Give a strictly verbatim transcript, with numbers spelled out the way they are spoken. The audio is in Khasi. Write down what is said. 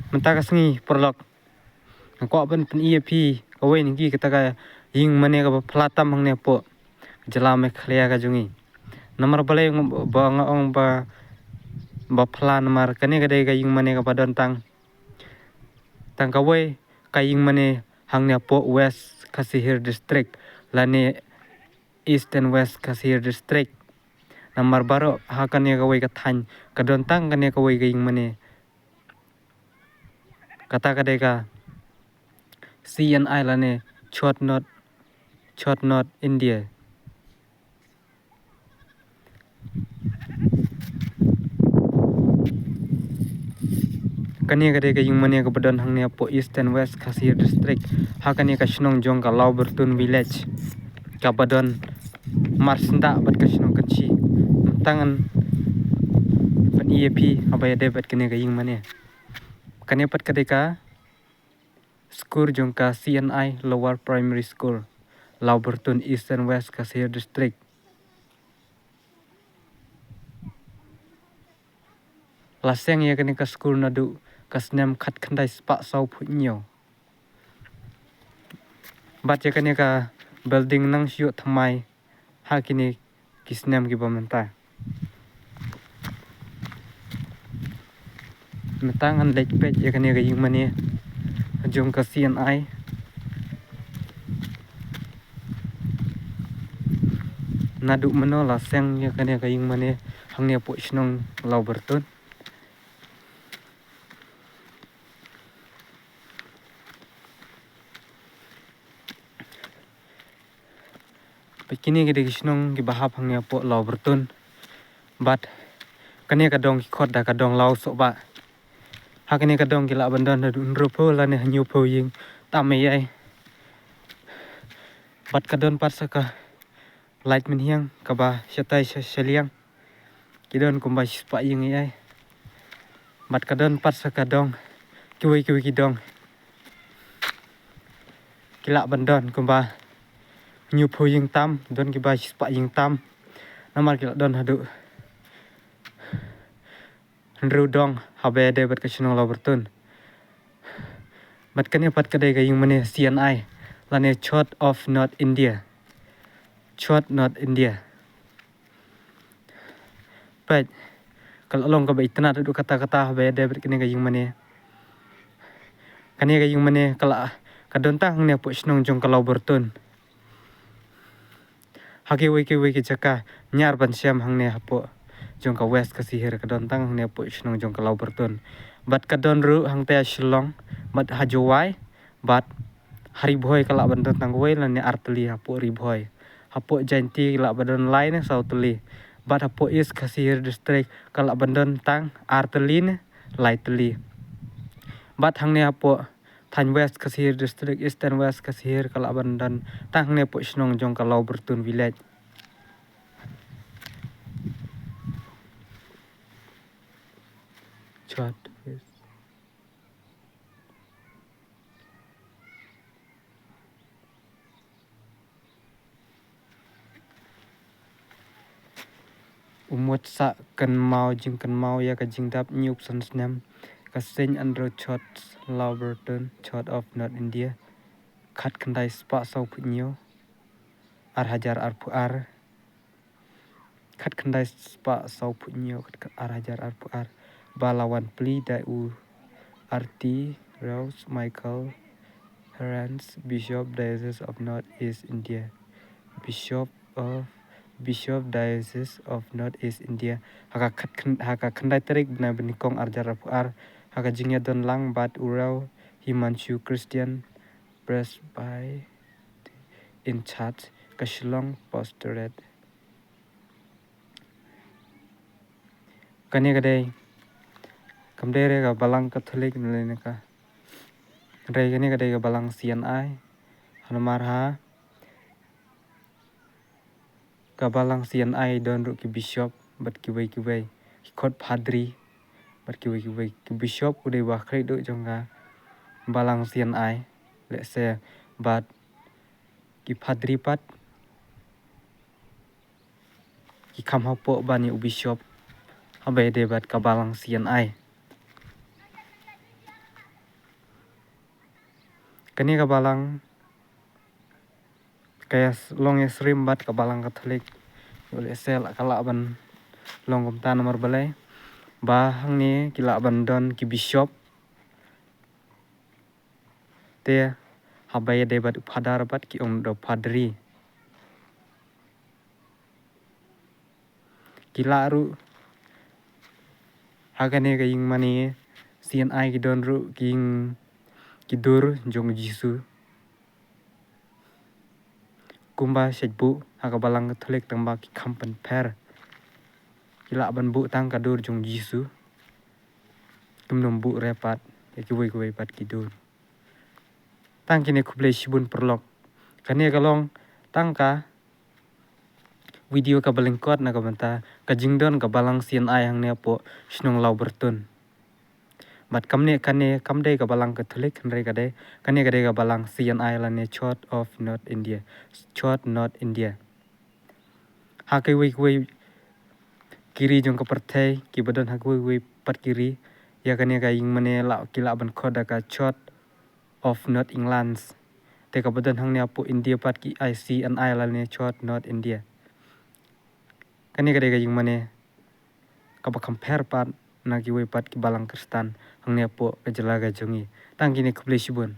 Mynta ka sngi paralok, nga kwah ban pyni ïa phi kawei na ki kata ka ïing mane kaba phylla tam hangne hapoh jylla Meghalaya ka jong ngi. Namar balei ba nga ong ba, ba phylla, namar kane ka dei ka ïing mane kaba don tang, tang kawei ka ïing mane hangne hapoh West Khasi Hills District lane East and West Khasi Hills District. Namar baroh ha kane kawei ka thaiñ ka don tang kane kawei ka ïing mane. Kata ka dei ka C N I lane Chhote North, Chhote North India. Kane ka dei ka ïing mane kaba don hangne hapoh East and West Khasi Hills District, ha kane ka shnong jong ka Lawbyrtun Village, kaba don marsyndah bad ka shnong Kynshi. Mynta ngan pyni ïa phi haba ïadei bad kane ka ïing mane. Kane pat ka dei ka skul jong ka C N I Lower Primary School, Lawbyrtun, East and West Khasi Hills District. La seng ïa kane ka skul naduh ka snem khatkhyndai spah sawphew hynñiew. Bad ïa kane ka building nang shu ïoh thymmai ha kine ki snem kiba mynta. Mynta ngan leit peit ïa kane ka ïing mane jong ka C N I. Naduh mynno la seng ïa kane ka ïing mane hangne hapoh shnong Lawbyrtun. Bad kine ki dei ki shnong kiba hap hangne hapoh Lawbyrtun. Bad kane ka dong ki khot da ka dong Lawsohbah. Ha kane ka dong ki lah ban don haduh hynriewphew lane hynñiewphew ïing tam ei ei. Bad ka don pat sa ka light mynhiang kaba shatai sha shiliang. Ki don kumba shispah ïing ei ei. Bad ka don pat sa ka dong, kiwei kiwei ki dong ki lah ban don kumba hynñiewphew ïing tam, don kiba shispah ïing tam. Namar ki lah don haduh hynriew dong haba ïadei bad ka shnong Lawbyrtun. Bad kane pat ka dei ka ïing mane C N I lane Chhote of North India. Chhote North India. Peit, ka la long kaba itynnad haduh katta katta haba ïadei bad kane ka ïing mane. Kane ka ïing mane ka la, ka don tang hangne hapoh shnong jong ka Lawbyrtun. Ha kiwei kiwei ki jaka ñiar ban shem hangne hapoh jong ka West Khasi Hills ka don tang hangne hapoh shnong jong ka Lawbyrtun. Bad ka don ruh hangta ha Shillong bad ha Jowai. Bad ha Ri Bhoi ka lah ban don tang kawei lane ar tylli hapoh Ri Bhoi. Hapoh Jaintia ka lah ban don lai ne saw tylli. Bad hapoh East Khasi Hills District ka lah ban don tang ar tylli ne lai tylli. Bad hangne hapoh thaiñ West Khasi Hills District, Eastern West Khasi Hills ka lah ban don tang hangne hapoh shnong jong ka Lawbyrtun Village. Chhote. U mut sa kynmaw, jingkynmaw ïa ka jingdap hynñiewphew san snem ka Saint Andrew Church, Lawbyrtun, Church of North India, khatkhyndai spah sawphew hynñiew, ar hajar arphew ar. Khatkhyndai spah sawphew hynñiew, khat, ar hajar arphew ar. Ba la wan plie da u Arthur Michael Herrans, Bishop, Diocese of North East India. Bishop of, Bishop, Diocese of North East India. Ha ka khat khyn-, ha ka khyndai tarik bnai banyngkong ar hajar arphew ar, ha ka jingïadon lang bad u Rev Himanshu Christian, Presbyter in charge, ka Shillong Pastorate. Kane ka dei, kam dei re ka balang Katholik ne ka, re kane ka dei ka balang C N I. Namar ha ka balang C N I don ruh ki bishop bad kiwei kiwei, ki khot padri bad kiwei kiwei. Ki bishop u dei ba khreh duh jong ka balang C N I, lehse, bad ki padri pat ki kham hapoh ban ïa u bishop haba ïadei bad ka balang C N I. Kane ka balang ka ïa s-, long ïa syriem bad ka balang Katholik. Ïoh lehse lah ka lah ban long kumta namar balei ba hangne ki lah ban don ki bishop. Te haba ïadei bad u phadar bad ki ong da padri. Ki lah ruh ha kane ka ïing mane C N I ki don ruh ki ïing ki dur jong Jisu. Kumba shait buh ha ka balang Katholik tang ba ki kham pynpher. Ki lah ban buh tang ka dur jong Jisu. Kim nym buh re pat ïa kiwei kiwei pat ki dur. Tang kine, khublei shibun paralok. Kane ka long tang ka video kaba lyngkot na ka bynta ka jingdon ka balang C N I hangne hapoh shnong Lawbyrtun. Bad kamne kane kam dei ka balang Katholik hynrei ka dei, kane ka dei ka balang C N I lane Church of North India. Church North India. Ha kiwei kiwei ki ri jong ka pyrthei kiba don ha kiwei kiwei pat ki ri, ïa kane ka ïing mane lah, ki lah ban khot da ka Church of North England. Te kaba don hangne hapoh India pat ki ai C N I lane Church North India. Kane ka dei ka ïing mane kaba kham pher pat na kiwei pat ki balang Khristan hangne hapoh ka jylla ka jong ngi. Tang kine, khublei shibun.